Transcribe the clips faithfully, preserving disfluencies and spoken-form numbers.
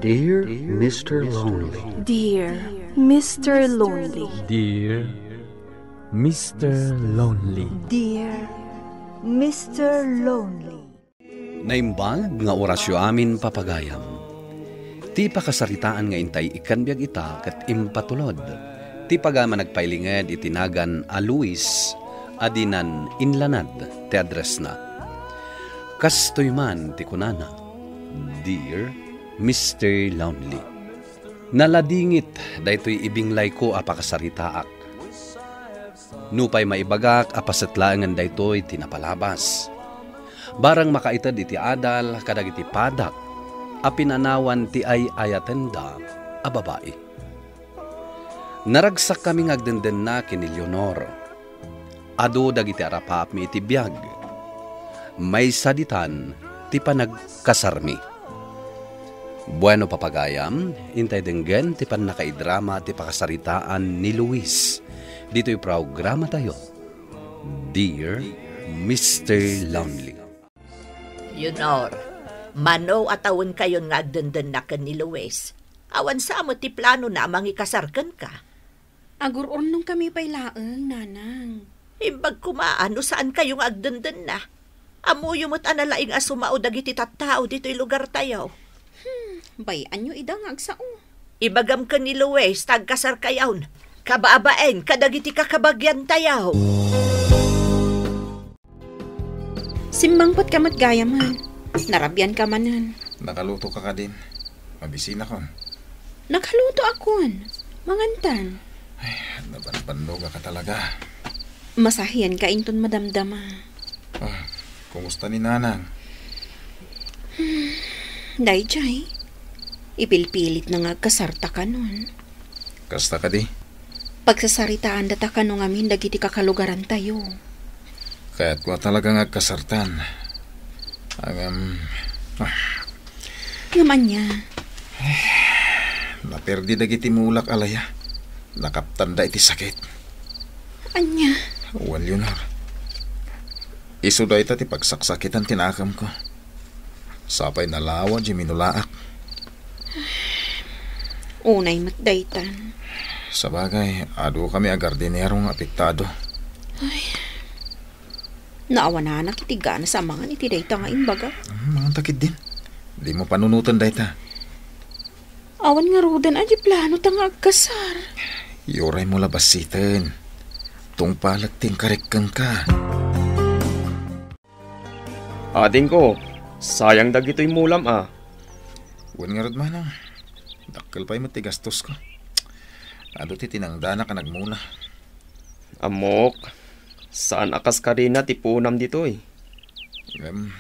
Dear Mister Lonely. Dear Mister Lonely. Dear Mister Lonely. Dear Mister Lonely. Naimbag nga orasyo amin, papagayam. Ti pakasaritaan nga intay ikkan biag ita ket impatulod ti pagayam a nagpailinged iti nagan a Luis a dinan inlanad ti addressna. Kastoy man ti kunana, "Dear Mister Lonely, naladingit daytoy ibinglayko a pakasaritaak. Nupay maibagak a paset laengen daytoy ti napalabas. Barang makaited iti adal kadagiti padak a pinanawan ti ay-ayatenda a babai." Naragsakkami nga agdendenna ken ni Leonor. Adu dagiti arapaapmi iti biag. Maysa ditan ti panagkasarmi. Bueno, papagayam, intay denggen ti pannakaidrama ti pakasaritaan ni Luis ditoy programatayo, Dear Mister Lonely. Leonor, mano a tawenkayon nga agdendenna ken ni Luis? Awan sa met ti planona a mangikasar kenka? Agur-urnongkami pay laeng, nanang. Imbag koma a no saankayo nga agdendenna. Ammoyo met a nalaing a sumao dagiti tattao ditoy lugartayo. Hmm, bay-anyo ida nga agsao. Ibagam ken ni Luis ta agkasarkayon, kababain kadagiti kakabagiantayo. Simmangpetka met gayamen. Narabianka manen. Nakalutoka kadin? Mabisinakon. Nakalutoakon. Mangantan. Ay, nabannobannogaka talaga. Masahianka inton madamdama. Ah, kumusta ni Nanang? Hmm, daydiay. Ipilpilitna nga agkasarta kanon. Kasta kadi? Pagsasaritaandata kano ngamin dagiti kakalugarantayo. Kayatko a talaga nga agkasartan. Ngem, ah. Ngem ania? Naperdi dagiti mulak a laya. Nakaptanda iti sakit. Ania? Wen, Leonor. Isu dayta ti pagsaksakitan ti nakemko. Sapay nalawa diay minulaak. Unay met daytan. Sabagay, adukami a gardinero nga apektado. Ay. Naawananak iti ganas a mangan iti dayta nga imbagak. Hmm, manganta ketdin. Dimo panunoten dayta. Awan ngaruden a di planota nga agkasar. Uraymo la bassiten. Tungpalek ti inkarek kenka. Adingko, sayang dagitoy mulam a. Wen ngarud, manang. Dakkel pay met ti gastosko. Adu ti tinangdanak a nagmula. Ammok, saan a kas karina ti puonam ditoy. Ngem,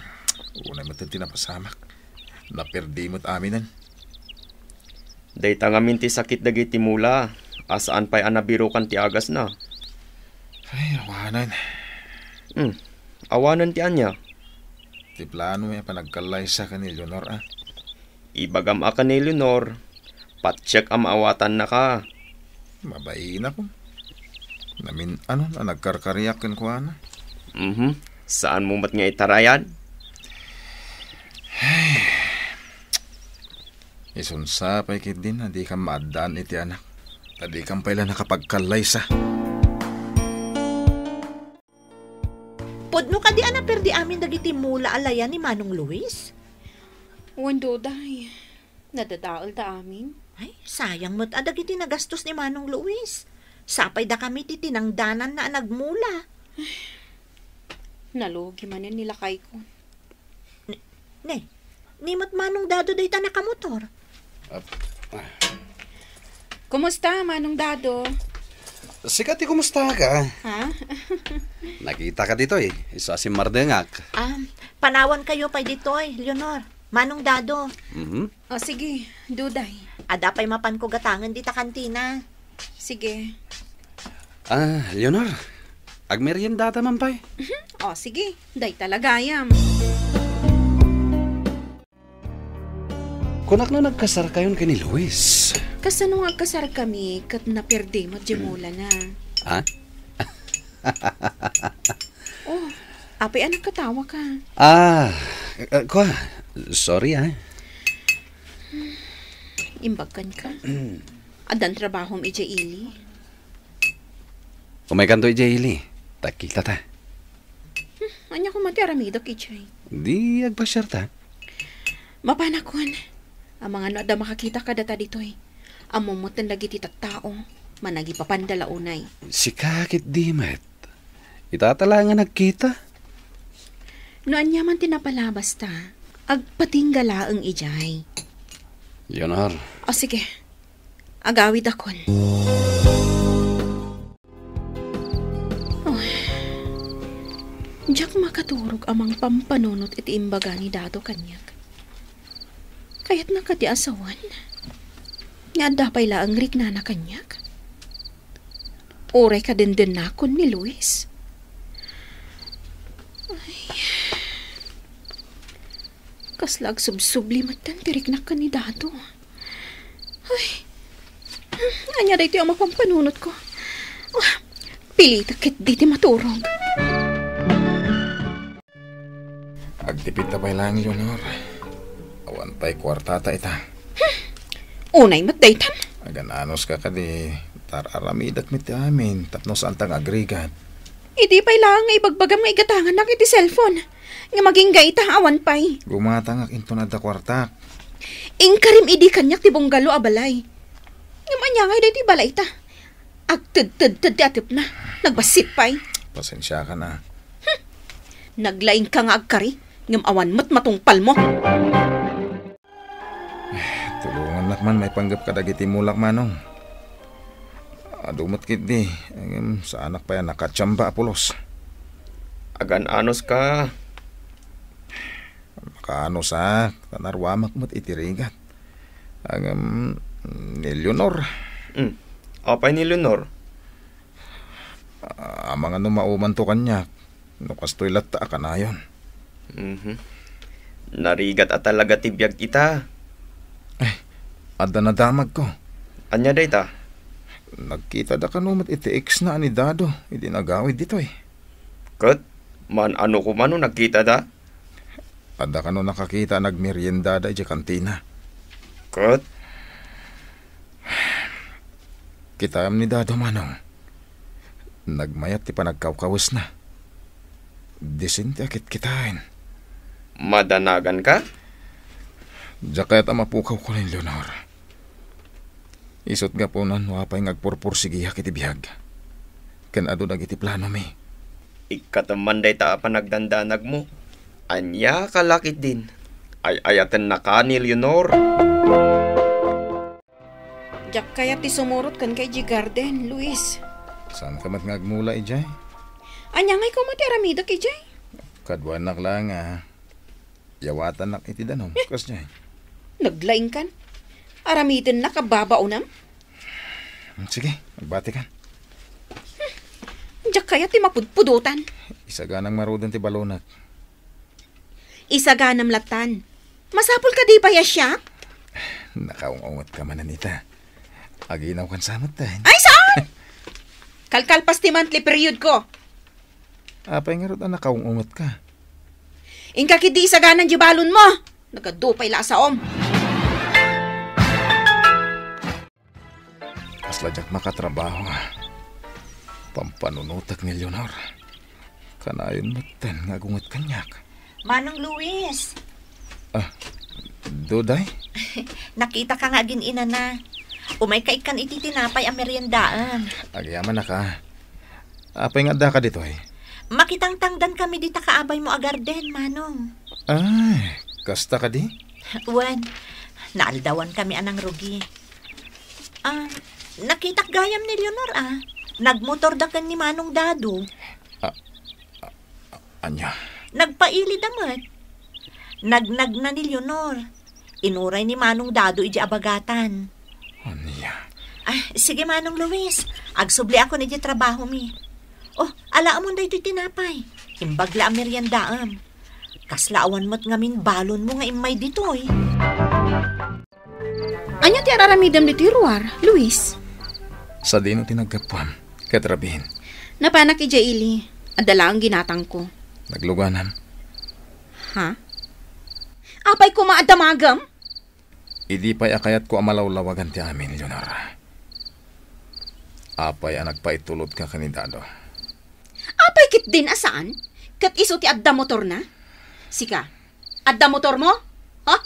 unay met ti napasamak. Naperdi met aminen. Dayta ngamin ti sakit dagiti mula a saan pay a nabirukan ti agasna. Ay, awanen. Hmm, awanen ti ania? Ti plano a panagkallaysa ken ni Leonor, a. Ibagam a ken ni Leonor, patiek a maawatannaka. Mabainakon. Namin-anon a nagkarkariak kenkuana. Mhm. Saanmo met nga itarayan? Ay. Isunsa pay ketdin a dikam maaddaan iti anak. Ta dikam pay la nakapagkallaysa. Pudno kadi a naperdi amin dagiti mula a laya ni Manong Luis? Wen, Duday. Nadadaelda amin. Ay, sayang met a dagiti nagastos ni Manong Luis. Sapay dakami ti tinangdananna a nagmula. Nalugi manen ni lakayko. Ne, ni met Manong Dado dayta nakamotor. Ap-, ah. Kumusta, Manong Dado? Sika ti kumusta ka? Ha? Nakitaka ditoy, isu a simmardengak. Ah, panawankayo pay ditoy, Leonor. Manong Dado. Mhm. O, sige, Duday. Adda pay mapanko gatangen dita kantina. Sige. Ah, Leonor, agmeriendata man pay? Mhm. O, sige. Dayta la gayam. Kunak no nagkasarkayon ken ni Luis. Kasano nga agkasarkami ket naperdi met diay mulana? Ha? O, apay a nagkatawaka? Ah, eh, kua, sorry, ah. Imbag kenka. Addan trabahom idiay ili. Umaykanto idiay ili. Tagkitata. Hmm, ania koma ti aramidek idiay? Di agpasiarta. Mapanakon. Amangan no adda makakita kadata ditoy. Ammom metten dagiti tattao. Managipapanda la unay. Sika ketdi met. Itata la nga nagkita. No ania man ti napalabasta, agpatingga laeng idiay. Leonor. O, sige. Agawidakon. Oh, diak makaturog a mangpampanunot iti imbaga ni Dado kaniak. Kayatna kadi a sawen nga adda pay laeng riknana kaniak? Uray kadendennakon ni Luis? Ay, kasla agsubsubli metten ti riknak ken ni Dado. Ay, ania daytoy a mapampanunotko? Ah, pilitek ketdi ti maturog. Agtipitta pay laeng, Leonor. Awan pay kuartata ita. Hmm. Unay met daytan. Agan-anos ka kadi, tar-aramidek met ti amin tapno saanta nga agrigat. Idi pay laeng nga ibagbagam nga igatangannak iti cellphone, nga magingga ita, awan pay. Gumatangak inton adda kuartak. Inkarim idi kaniak ti bungalow a balay. Ngem ania ngay daytoy balayta? Agtedtedted ti atepna. Nagbassit pay. Pasensiakan a. Hmm. Naglaingka nga agkari, ngem awan met matungpalmo. Tulongannak man maipanggep kadagiti mulak, Manong. Adu met ketdi, ngem saanak pay a nakatiamba a pulos. Agan-anos ka. Makaano sa, ta naruamak met iti rigat. Ngem, ni Leonor. Hmm. Apay ni Leonor? Ah, amangan no maumanto kaniak, no kastoy latta a kanayon. Mhm. Narigat a talaga ti biag ita. Eh, adda nadamagko. Ania dayta? Nagkitada kano met iti ex-na a ni Dado, idi nagawid ditoy. Ket, man-ano koma no nagkitada? Adda kano nakakita a nagmeriendada idiay kantina. Ket? Kitaem ni Dado, Manong. Nagmayat ti panagkawkawesna. Disente a kitkitaen. Madanagan ka? Diak kayat a mapukaw, kunen Leonor. Isut' gapuna no apay nga agpurpursigiak iti biag ken adu dagiti planomi. Ikkatem man dayta a panagdandanagmo. Ania ka la ketdin? Ay-ayatennaka ni Leonor. Diak kayat ti sumurot kenka idiay garden, Luis. Saanka met nga agmula idiay? Ania ngay koma ti aramidek idiay? Kaduanak la nga yawatannak iti danum. Eh. Kasdiay. Naglaingkan. Aramidennak a babaonam. Hmm, sige, agbatikan. Hmm. Diak kayat ti mapudpudotan. Isaganam ngaruden ti balonek. Isaganam lattan. Masapul kadi pay a siak? Nakaung-ungetka manen ita. Aginawkan sa metten. Ay, saan? Kalkalpas ti monthly period ko. Apay ngarud a nakaung-ungetka? Inka ketdi isaganan diay balonmo. Nagadu pay la a saom. Kasla diak makatrabaho. Pampanunotek ni Leonor. Kanayon metten nga agunget kaniak. Manong Luis. Ah, Duday? Nakitaka nga agin-inana. Umayka ikkan iti tinapay a meriendaem. Agyamanak a. Apay nga addaka ditoy? Makitangtangdankami dita kaabaymo a garden, Manong. Ay, kasta kadi? Wen, naaldawankami a nangrugi. Ah, nakitak gayam ni Leonor, ah. Nagmotorda ken ni Manong Dado. Ah, ah, ah, ania? Nagpailida met. Nagnagna ni Leonor. Inuray ni Manong Dado idiay abagatan. Ania? Ah, sige, Manong Luis. Agsubliakon idiay trabahomi. Oh, alaamon daytoy tinapay. Imbag la a meriendaem. Kasla awan met ngamin balonmo nga immay ditoy. Ania ti ar-aramidem ditoy ruar, Luis? Sadino ti naggapuam, ket Rabin? Napanak idiay ili. Adda laeng ginatangko. Nagluganam. Ha? Apay koma a damagem? Idi pay a kayatko a malawlawagan ti amin, Leonor. Apay a nagpaitulodka ken ni Dado? Apay ketdin a saan? Ket isu ti adda motorna? Sika, adda motormo? Ha?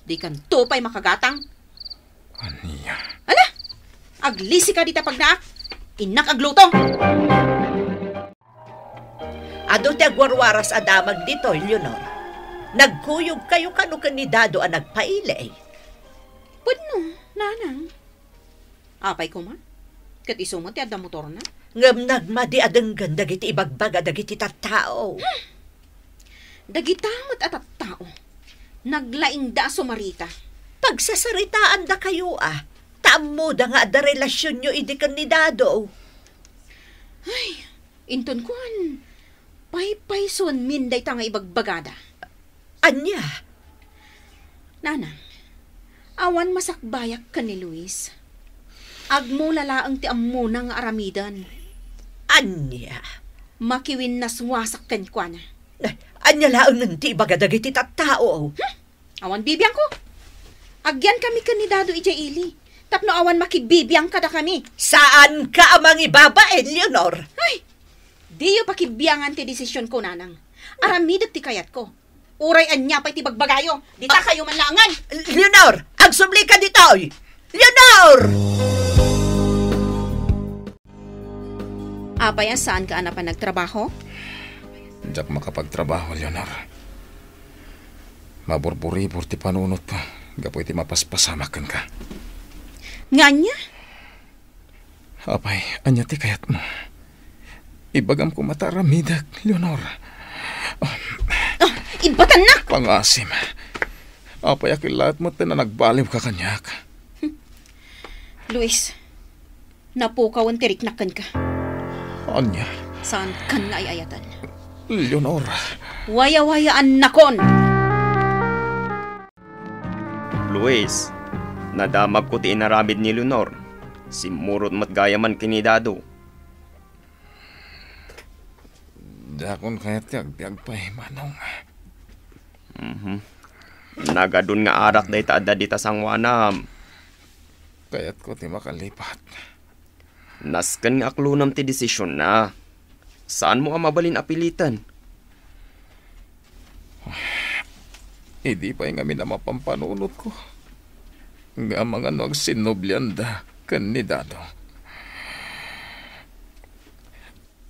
Dikanto pay makagatang. Ania? Ala! Aglisika dita pagnaak. Innak agluto. Adu ti agwarwaras a damag ditoy, Leonor. Nagkuyogkayo kano ken ni Dado a nagpaili? Pudno, nanang. Apay koma? Ket isu met ti adda motorna? Ngem nagmadi a denggen dagiti ibagbaga dagiti tattao. Dagita met a tattao, naglaingda a sumarita. Pagsasaritaandakayo a, ta ammoda nga adda relasionyo idi ken ni Dado. Ay, inton kuan, paypaysuenmin dayta nga ibagbagada. Ania? Nanang, awan masakbayak ken ni Luis. Agmula laeng ti ammona nga aramiden. Ania? Makiwinnaswasak kenkuana. Eh, ania laengen ti ibaga dagiti tattao? Hmm? Awan bibiangko. Agyankami ken ni Dado idiay ili tapno awan makibibiang kadakami. Saanka a mangibabain, Leonor? Ay, diyo pakibiangan ti desisionko, nanang. Aramidek ti kayatko. Uray ania pay ti bagbagayo, dita kayo man laengen. Leonor, agsublika ditoy! Leonor! Apay a saanka a napan nagtrabaho? Diak makapagtrabaho, Leonor. Maburburibor ti panunotko gapu iti mapaspasamak kenka. Nga ania? Apay, ania ti kayatmo? Ibagam koma ta aramidek, Leonor. Ah, ibbatannak! Pangasim. Apay a kellaat met a nagbaliwka kaniak? Luis, napukawen ti riknak kenka. Ania? Saankan nga ay-ayaten. Leonor. Wayawayaannakon! Luis, nadamagko ti inaramid ni Leonor. Simmurot met gayam ken ni Dado. Dakon kayat ti agbiag pay, Manong. Mhm. Nagadun nga arak dayta adda dita sangoanam. Kayatko ti makalipat. Nasken nga aklonem ti desisionna. Saanmo a mabalin a piliten. Idi pay ngamin a mapampanunotko nga amangan no agsinnublianda ken ni Dado.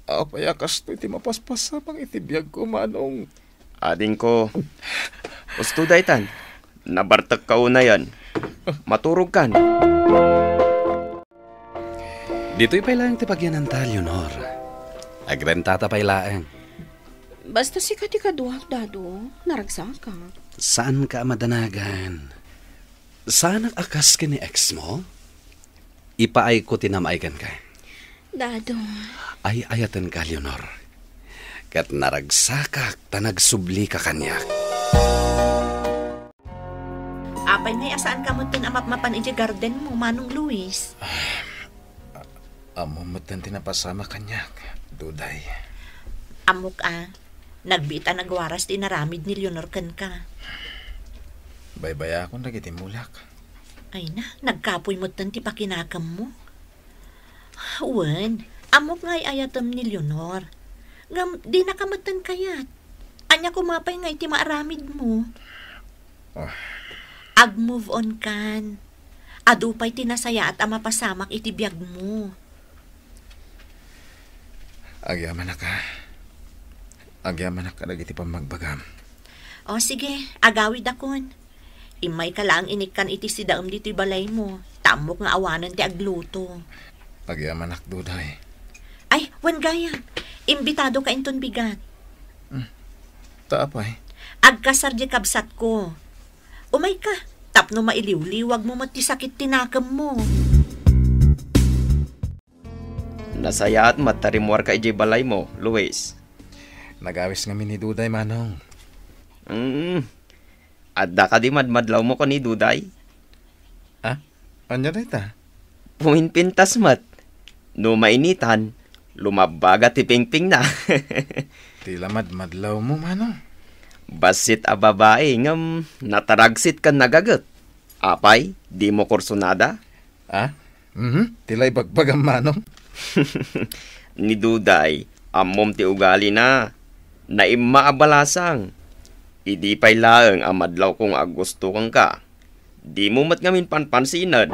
Apay a kastoy ti mapaspasamak iti biagko, Manong? Adingko, usto daytan. Nabartekka unayen. Maturogkan. Ditoy pay laeng ti pagyananta, Leonor. Agrentata pay laeng. Basta sika ti kaduak, Dado. Naragsakak. Saanka a madanagan. Saanak a kas ken ni ex mo? Ipaayko ti nam-ay kenka. Dado. Ay-ayatenka, Leonor. Ket naragsakak ta nagsublika kaniak. Apay ngay a saanka metten a mapmapan idiay gardenmo, Manong Luis? Ammom metten ti napasamak kaniak, Duday. Ammok a, nagbiit a nagwaras ti inaramid ni Leonor kenka. Baybayakon dagiti mulak. Ay na, nagkapuy metten ti pakinakemmo. Wen, ammok nga ay-ayatem ni Leonor. Ngem dinaka metten kayat. Ania koma pay ngay ti maaramidmo? Ah. Ag-move on kan. Adu pay ti nasayaat a mapasamak iti biagmo. Agyamanak a. Agyamanak kadagiti pammagbagam. O, sige, agawidakon. Immayka laeng inikkan iti sidaem ditoy balaymo, ta ammok nga awanen ti agluto. Agyamanak, Duday. Ay, wen gayam, imbitadoka inton bigat. Hmm. Ta apay? Agkasar diay kabsatko. Umayka, tapno mailiwliwagmo met ti sakit ti nakemmo. Nasayaat met ta rimmuarka idiay balaymo, Luis. Nagawis ngamin ni Duday, Manong. Mm. Adda kadi madmadlawmo ken ni Duday? Ah? Ania dayta? Puminpintas met. No mainitan, lumabbaga ti pingpingna. Ti la madmadlawmo, Manong? Bassit a babai, ngem nataragsit ken nagaget. Apay, dimo kursunada? Ah? Mhm. Ti la ibagbagam, Manong. Ni Duday, ammom ti ugalina. Naimma a balasang. Idi pay laeng a madlawko nga aggusto kenka, dimo met ngamin panpansinen.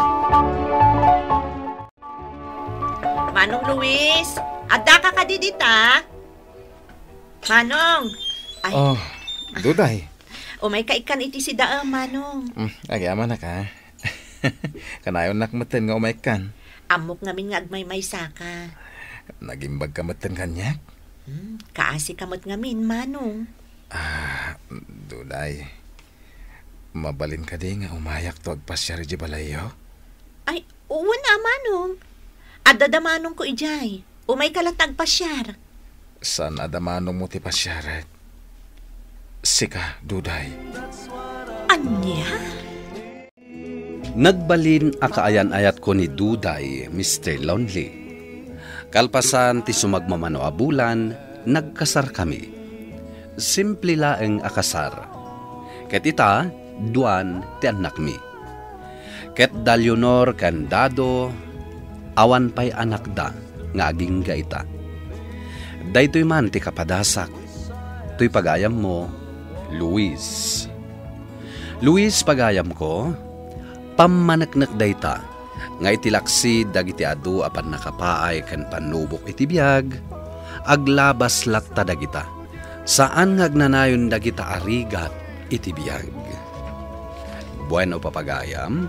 Manong Luis, addaka kadi dita? Manong! Ay. Oh, Duday. Umayka ikkan iti sidaem, Manong. Mm, agyamanak, a. Kanayonnak metten nga umaykan. Ammok ngamin nga agmaymaysaka. Nagimbagka metten kaniak? Hmm, kaasika met ngamin, Manong. Ah, Duday. Mabalin kadi nga umayakto agpasiar iti balayyo? Ay, wen a, Manong. Adda da manongko idiay. Umayka latta agpasiar. Saan a da manongmo ti pasiarek? Sika, Duday. Ania? Nagbalin a kaayan-ayatko ni Duday, Mister Lonely. Kalpasan ti sumagmamano a bulan, nagkasarkami. Simple laeng a kasar. Ket ita, duan ti annakmi. Ket da Leonor ken Dado, awan pay anakda nga agingga ita. Daytoy man ti kapadasak, toy pagayammo, Luis. Luis, pagayamko, pammaneknek dayta nga iti laksid dagiti adu a pannakapaay ken pannubok iti biag, aglabas latta dagita. Saan nga agnanayon dagita a rigat iti biag. Bueno, papagayam,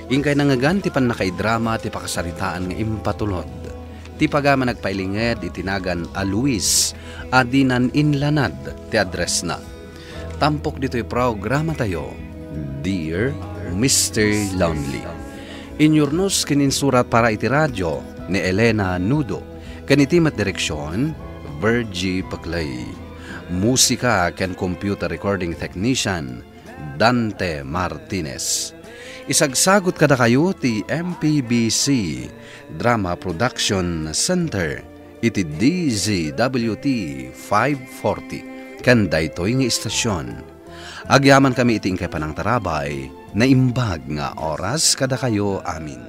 inkay nangngegan ti pannakaidrama ti pakasaritaan nga impatulod. Ti pagayam a nagpailinged iti nagan a Luis a dinan inlanad ti addressna. Tampok ditoy programatayo, Dear Mister Lonely. Inyurnos ken insurat para iti radio ni Elena Nudo, ken iti met direksion, Virgie Paclay. Musika ken computer recording technician, Dante Martinez. Isagsagut kadakayo ti M P B C Drama Production Center iti D Z W T five forty ken daytoy nga istasyon. Agyamankami iti inkay panangtarabay, naimbag nga oras kadakayo amin.